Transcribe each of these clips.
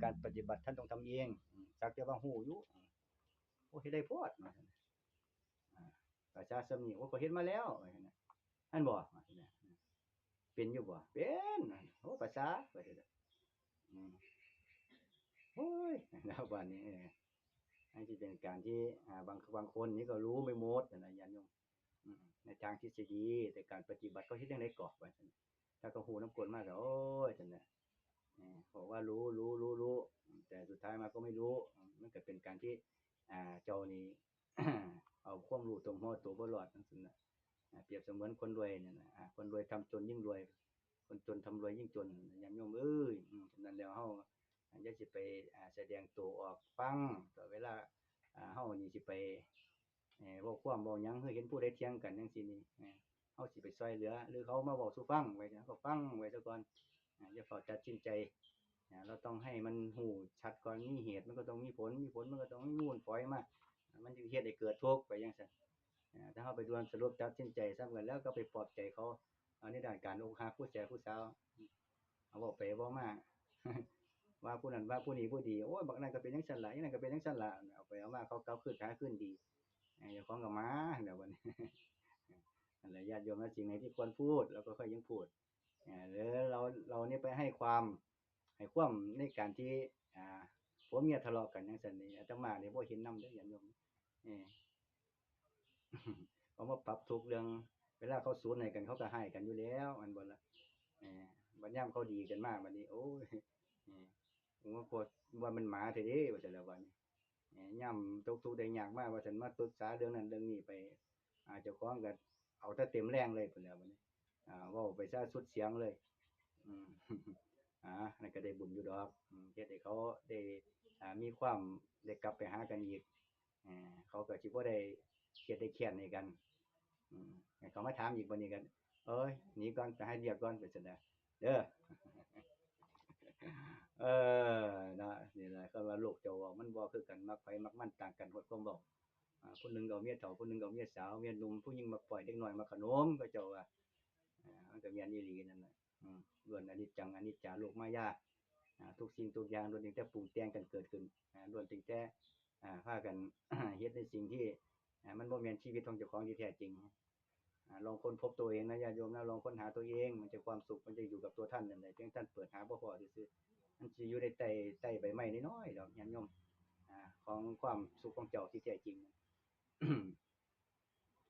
ານປະຕິບັດທ່ານຕ້ອງທຳເອງ ອືມ ສັກແຕ່ວ່າຮູ້ຢູ່ ອືມ ໂອ້ ເຮັດໄດ້ໂພດ ວ່າຊັ້ນ ອາ ພາສາສ່ຳນີ້ ໂອ້ ຂ້ອຍເຮັດມາແລ້ວ ວ່າຊັ້ນນະ ແມ່ນບໍ່? ວ່າຊັ້ນນະ ເປັນຢູ່ບໍ່? ເປັນ ໂອ້ ພາສາ ວ່າຊັ້ນນະ ອືມ ໂອ້ຍ ແລ້ວບາດນີ້ ເອີ ອັນຊິເປັນການທີ່ ອາ ບາງ ບາງຄົນນີ້ກໍຮູ້ໄປໝົດນະ ຍາດໂຍມ ອືມ ໃນທາງທິດສະດີ ແຕ່ການປະຕິບັດເຂົາເຮັດຈັ່ງໃດກໍ ວ່າຊັ້ນ ຖ້າເຂົາຮູ້ນຳກົນມາກໍ ໂອ້ຍ ຊັ້ນນະ ເອີ ເພາະວ່າຮູ້ ຮູ້ ຮູ້ ຮູ້ ແຕ່ສຸດທ້າຍມາກໍໄມ່ຮູ້ ມັນກໍເປັນການທີ່ ອາ ເຈົ້ານີ້ ເອົາຄວາມຮູ້ຕົວຫົວໂຕບໍ່ລອດ ຈັ່ງຊັ້ນນະ ອາ ປຽບສະເໝືອນຄົນລວຍນັ້ນນະ ອາ ຄົນລວຍທຳຈົນຍິ່ງລວຍ ຄົນຈົນທຳລວຍຍິ່ງຈົນ ຍາດໂຍມເອີຍ ອືມ ສະນັ້ນແລ້ວເຮົາ ອາ ຢ່າຊິໄປ ອາ ສະແດງໂຕອອກຟັງ ຕໍ່ເວລາ ອາ ເຮົານີ້ຊິໄປ ເອີ ເວົ້າຄວາມເວົ້າຫຍັງ ຫຼືເຫັນຜູ້ໃດຖຽງກັນຈັ່ງຊີ້ນີ້ ເອີ ເຮົາຊິໄປຊ່ອຍເຫຼືອ ຫຼືເຂົາມາເວົ້າສູ່ຟັງໄວ້ ເຮົາກໍຟັງໄວ້ຊະກ່ອນ ອາ ຢ່າຟ້າວຕັດສິນໃຈ ອາ ເຮົາຕ້ອງໃຫ້ມັນຮູ້ຊັດກ່ອນ ມີເຫດມັນກໍຕ້ອງມີຜົນ ມີຜົນມັນກໍຕ້ອງມີມູນຝອຍມາ ມັນຈຶ່ງເຮັດໃຫ້ເກີດທຸກໄປຈັ່ງຊັ້ນ ອາ ຖ້າເຮົາໄປດ່ວນສະຫຼຸບຕັດສິນໃຈສ່ຳກັນ ແລ້ວກໍໄປປອບໃຈເຂົາ ເອົາໃນດ້ານການອົກຫັກຜູ້ແສຜູ້ສາວ ເອົາເວົ້າໄປເວົ້າມາ ວ່າຜູ້ນັ້ນວ່າຜູ້ນີ້ບໍ່ດີ ໂອ້ຍ ບັກນັ້ນກໍເປັນຈັ່ງຊັ້ນລະ ອີນັ້ນກໍເປັນຈັ່ງຊັ້ນລະ ເອົາໄປເອົາມາເຂົາກັບຄືນຫາຄືນດີ ເຈົ້າຂອງກໍມາແລ້ວບັດນີ້ ນັ້ນແຫຼະ ຍາດໂຍມນະ ສິ່ງໃດທີ່ຄວນພູດ ເຮົາກໍຄ່ອຍຈັ່ງພູດ ເອີ ແລ້ວເຮົານີ້ໄປໃຫ້ຄວາມ ໃຫ້ຄວາມໃນການທີ່ ອ່າ ຜົວເມຍທະເລາະກັນຈັ່ງຊັ້ນນີ້ ອາດຕະມານີ້ບໍ່ເຫັນນຳເດີ້ ຍາດໂຍມ ເອີ ເອົາມາປັບທຸກເລື່ອງ ເວລາເຂົາສູນໃຫ້ກັນ ເຂົາກໍຮ້າຍກັນຢູ່ແລ້ວ ແມ່ນບໍ່ລະ ເອີ ບັດຍາມເຂົາດີກັນມາບັດນີ້ ໂອ້ຍ ເອີ ວ່າມັນໝາແທ້ເດ້ ວ່າຊັ້ນແລ້ວບັດນີ້ ເອີ ຍາມຕົກທຸກໄດ້ຍາກມາ ວ່າຊັ້ນ ມາປຶກສາເລື່ອງນັ້ນເລື່ອງນີ້ໄປ ອາ ເຈົ້າຂອງກໍເອົາແຕ່ເຕັມແຮງເລີຍພຸ້ນແຫຼະບັດນີ້ ອາ ເວົ້າໄປຊະສຸດສຽງເລີຍ ອືມ ອາ ນັ້ນກໍໄດ້ບຸນຢູ່ດອກ ອືມ ເຮັດໃຫ້ເຂົາໄດ້ ອາ ມີຄວາມໄດ້ກັບໄປຫາກັນອີກ ເອີ ເຂົາກໍຊິບໍ່ໄດ້ຄຽດໄດ້ແຄ້ນໃຫ້ກັນ ອືມ ໃຫ້ເຂົາມາຖາມອີກບັດນີ້ກໍ ເອີຍ ໜີກ່ອນ ໄປຫາວຽກກ່ອນ ໄປຊັ້ນນະ ເດີ ເອີ ເນາະ ນີ້ລະ ເຂົາວ່າໂລກເຈົ້າເວົ້າມັນບໍ່ຄືກັນ ມັກໃຜມັກມັນຕ່າງກັນ ຮອດຄວາມເວົ້າ ອາ ຜູ້ໜຶ່ງກໍເອົາເມຍເຖົ້າ ຜູ້ໜຶ່ງກໍເອົາເມຍສາວ ເມຍໜຸ່ມ ຜູ້ຍິງມັກປ້ອຍ ເດັກນ້ອຍມັກຂະໜົມ ເຂົາເຈົ້າວ່າ ອາ ມັນກໍແມ່ນອີ່ຫຼີນັ້ນລະ ອືມ ລ້ວນອະນິດຈັງ ອະນິດຈາ ໂລກມາຍາ ອາ ທຸກສິ່ງທຸກຢ່າງ ລ້ວນຕັ້ງແຕ່ປຸງແຕ່ງກັນເກີດຂຶ້ນ ອາ ລ້ວນຕັ້ງແຕ່ ອາ ພາກັນ ເຮັດໃນສິ່ງທີ່ ອາ ມັນບໍ່ແມ່ນຊີວິດຂອງເຈົ້າຂອງທີ່ແທ້ຈິງ ອາ ລອງຄົ້ນພົບຕົວເອງນະ ຍາດໂຍມນະ ລອງຄົ້ນຫາຕົວເອງ ມັນຈະຄວາມສຸກ ມັນຈະຢູ່ກັບຕົວທ່ານນັ້ນແຫຼະ ພຽງທ່ານເປີດຫາບໍ່ພໍຊື່ໆ ມັນຊິຢູ່ໃນໃຕ້ ໃຕ້ໃບໄມ້ນ້ອຍໆດອກ ຍາດໂຍມ ອາ ຂອງຄວາມສຸກຂອງເຈົ້າທີ່ແທ້ຈິງ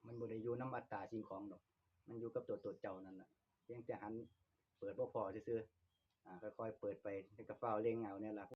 ມັນບໍ່ໄດ້ຢູ່ນຳອັດຕາສິ່ງຂອງດອກ ມັນຢູ່ກັບຕົວຕົນເຈົ້ານັ້ນລະ ພຽງແຕ່ຫັນເປີດບໍ່ພໍຊື່ໆ ອາ ຄ່ອຍໆເປີດໄປ ແລ້ວກໍຟ້າວເລັງເອົາແນ່ລະ.